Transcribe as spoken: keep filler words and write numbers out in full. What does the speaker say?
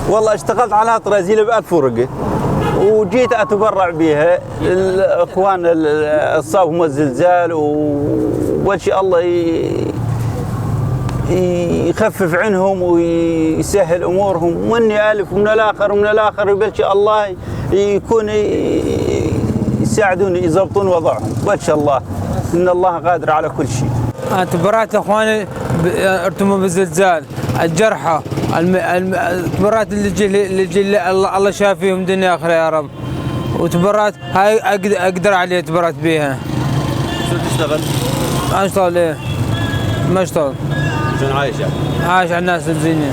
والله اشتغلت على هالطريزيلة بألف ورقة، وجيت أتبرع بيها الإخوان ال-، الصابهم الزلزال، وبلكي الله ي-، يخفف عنهم ويسهل أمورهم، مني ألف ومن الآخر ومن الآخر، بلكي الله يكون ي-، يساعدون يزبطون وضعهم، بلكي الله، إن الله قادر على كل شيء. أنا تبرعت لإخواني ب-، ارتموا بالزلزال، الجرحى، الم-، الم-، التبرعت للجيل، للجيل، الله، الله يشافيهم دنيا آخرة يا رب. وتبرعت، هاي أقد-، أقدر عليه تبرعت بيها. شو تشتغل؟ أنا أشتغل إيه؟ ما أشتغل. شلون عايش يعني؟ عايش على الناس الزينين.